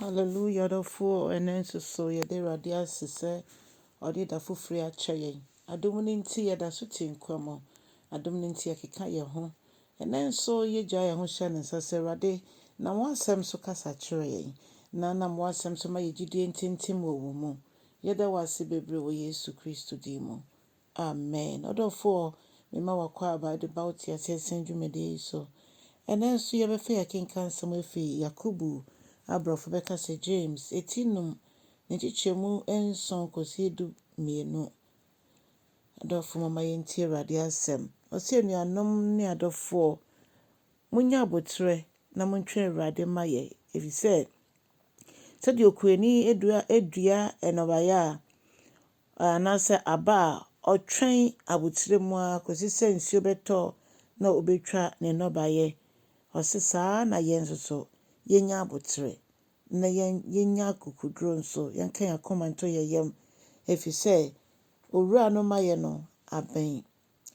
Hallelujah ɔdɔfoɔ, ɛnnɛ nso so yɛda Awurade ase sɛ ɔde da foforɔ yi akyɛ yɛn. Adom no nti yɛda so te nkwa mu. Adom no nti yɛkeka yɛn ho. Ɛnnɛ nso yɛgyaa yɛn ho hyɛ ne nsa sɛ Awurade nam w'asɛm so kasa kyerɛ yɛn na nam w'asɛm so ma yɛ gyidie ntintim wɔ wo mu. Yɛda wo ase bebree wɔ Yesu Kristo din mu. Amen. Ɔdɔfoɔ, mema w'akwaaba de ba wo teaseɛsɛn dwumadie yi so. Ɛnnɛ nso yɛbɛfa yɛn akenkansɛm afi Yakobo aborɔfo bɛka sɛ James, eti num, ne nkyekyɛmu nson kɔsi 12. Adɔfo momma yɛntie Awurade asɛm. Ɔse anuanom ne adɔfoɔ, monyɛ aboterɛ na montwɛn Awurade ma yɛ, efisɛ sɛdeɛ okuani dua dua nnɔbaeɛ a, anaasɛ aba a, ɔtwɛn abotire mu ara kɔsi sɛ nsuo bɛtɔ na ɔbɛtwa ne nnɔbaeɛ. Ɔse saa ara na yɛn nso so, yɛnya aboterɛ na yɛnya akokoduro nso, yɛnka yɛn akoma nto yɛn yam, ɛfiri sɛ Owura no mayɛ no abɛn.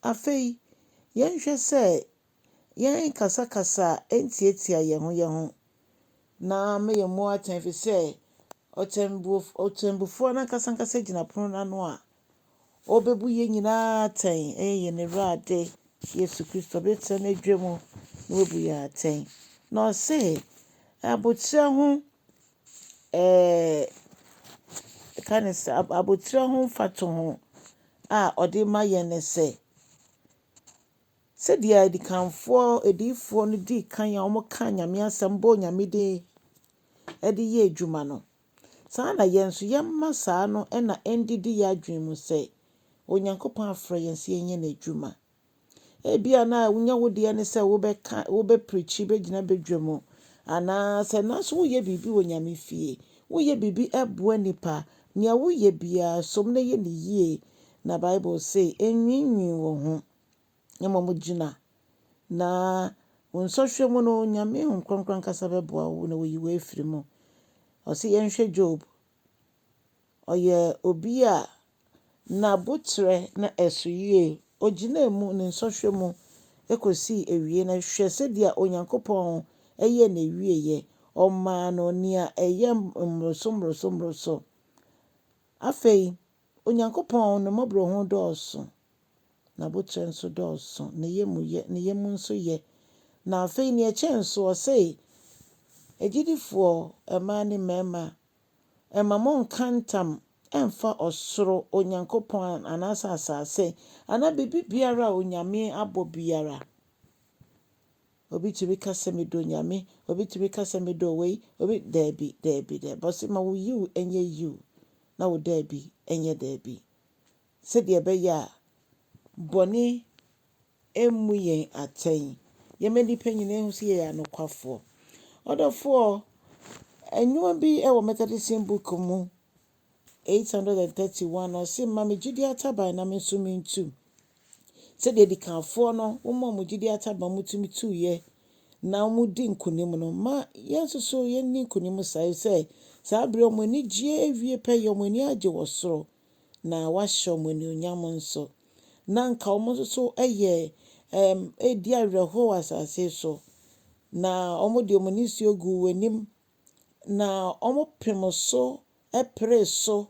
Afei, yɛnhwɛ sɛ yɛnkasakasa ntiatia yɛn ho yɛn ho, na ama yɛmmu atɛn, ɛfiri sɛ ɔtɛmbufoɔ no ankasa ankasa gyina pono no ano a ɔrebɛbu yɛn nyinaa atɛn, ɛyɛ yɛn Awurade Yesu Kristo, ɔbɛtena n'adwa mu na wabu yɛn atɛn. Na ɔse, aboterɛ ho ɛɛ ka ne sɛ aboterɛ ho mfatoho a ɔde ma yɛn ne sɛ, Sɛdeɛ adikanfoɔ, adiyifoɔ no dii kan a wɔkaa Nyame asɛm bɔɔ Nyame din de yɛɛ adwuma no, saa ara na yɛn nso yɛmma saa no na ɛndidi yɛn adwene mu sɛ Onyankopɔn afrɛ yɛn sɛ yɛnyɛ n'adwuma. Ebia na nyɛ wo deɛ ne sɛ wobɛka, wobɛprikyi, bɛgyina badwa mu, anaasɛ nanso woyɛ biribi wɔ Nyame fie, woyɛ biribi boa nnipa, nea woyɛ biara som na yɛ no yie, na Bible se, Nnwiinwii wo ho. Mmom gyina, na wo nsɔhwɛ mu no, Nyame Honhom Kronkron ankasa bɛboa wo na wayi wo afiri mu. Ɔse yɛnhwɛ Job. Ɔyɛ obi a n'aboterɛ na ɛso yie. Ogyinaa mu ne nsɔhwɛ mu kɔsii awie na hwɛ sɛdeɛ Onyankopɔn yɛɛ n'awieɛ. Ɔmaa no nea ɛyɛ mmoroso mmoroso mmoroso. Afei, Onyankopɔn ne mmɔborɔhunu dɔɔso. N'aboterɛ nso dɔɔso, ne yam yɛ, ne yam nso yɛ. Na afei nea ɛkyɛn so, ɔse, Agyidifoɔ, mmaa ne mmarima, mma monnka ntam mmfa ɔsoro, Onyankopɔn, anaasɛ asase, anaa biribi biara a Onyame abɔ biara. Obi tumi ka sɛ medɔ Nyame, obi tumi ka sɛ medɔ wei, obi, daabi, daabi, daabi. Ɔse ma wo yiw nyɛ yiw, na wo daabi nyɛ daabi. Sɛdeɛ ɛbɛyɛ a bɔne mmu yɛn atɛn. Yɛma nnipa nyinaa hu sɛ yɛyɛ anokwafoɔ. Ɔdɔfoɔ, nnwoma bi wɔ Methodist Book mu, 831, ɔse, Ma me gyidie ataban na me nso mentu. Sɛdeɛ adikanfoɔ no, wɔn a wɔn gyidie ataban wɔtumi tuiɛ na wɔdi nkonim no, ma yɛn nso so yɛnni nkonim saa, ɛfiri sɛ saa berɛ wɔn ani gyeɛ awie pɛyɛ, wɔn ani agye wɔ soro. na wahyɛ wɔn anuonyam nso. Na anka wɔn nso so yɛ ɛɛm redi awerɛhoɔ wɔ asase so, na wɔde wɔn nisuo guu w'anim, na wɔpem so peree so,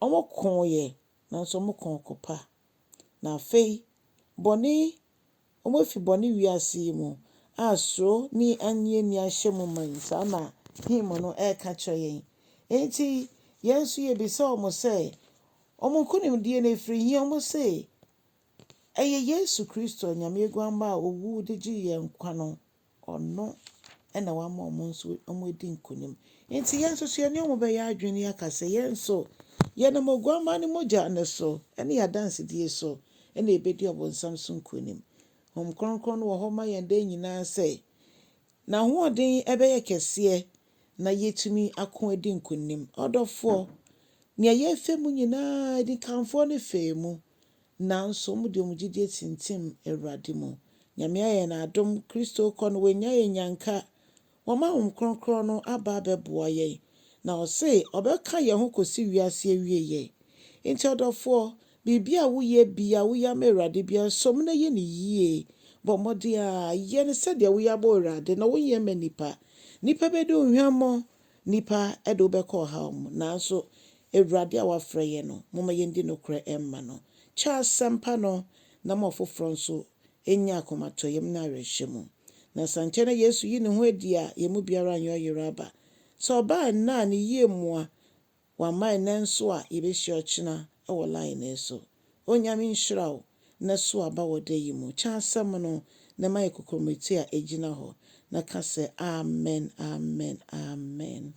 wɔkoeɛ, nanso wɔkoo ɔko pa. Na afei bɔne Wɔafi bɔne wiase yi mu a suro ne annyeanni ahyɛ mu ma yi, saa na hymn no reka kyerɛ yɛn. Enti yɛn nso yɛbisa wɔn sɛ, wɔn nkonimdie no ɛfiri he? Wɔse, Ɛyɛ Yesu Kristo, Nyame Aguammaa a ɔwu de gyee yɛn nkwa no, ɔno na wama wɔn nso wɔadi nkonim. Enti yɛn nso so yɛne wɔn bɛyɛ adwene aka sɛ yɛn nso yɛnam Oguammaa no mogya no so ne yɛn adansedie so na yɛbɛdi ɔbonsam so nkonim. Honhom Kronkron no wɔ hɔ ma yɛn daa nyinaa sɛ N'ahoɔden bɛyɛ kɛseɛ na yɛatumi ako adi nkonim. Ɔdɔfoɔ, nea yɛrefa mu nyinaa, adikanfoɔ no faa mu, Nanso wɔde wɔn gyidie tintim Awurade mu. Nyame ayɛ yɛn adom, Kristo rekɔ no wannya yɛn nyanka. Wama Honhom Kronkron no aba abɛboa yɛn, na ɔse ɔbɛka yɛn ho kɔsi wiase awieɛ. Enti ɔdɔfoɔ, biribi a woyɛ biara, woyɛ ama Awurade biara, sɔ mu na yɛ no yie. Bɔ mmɔden ara yɛ no sɛdeɛ woyɛ ama Awurade na wonyɛ mma nnipa. Nnipa bɛdi wo hwammɔ. Nnipa de wo bɛkɔ ɔhaw mu, nanso Awurade a wafrɛ yɛn no, momma yɛndi nokorɛ mma no. Kyɛ asɛmpa no na ma ɔfoforɔ nso nya akomatɔyam ne awerɛhyɛmu. Na sɛ ankyɛ na Yesu yi ne ho adi a, yɛn mu biara nyɛ ɔyera aba. Sɛ ɔbaa nnɛ a ne yie mmoa, wamma nnɛ nso a, yɛbɛhyia ɔkyena wɔ line no so. Onyame nhyira wo na so aba wɔ da yi mu. Kyɛ asɛm no na ma yɛ kokomoti a ɛgyina hɔ na ka sɛ amen, amen, amen.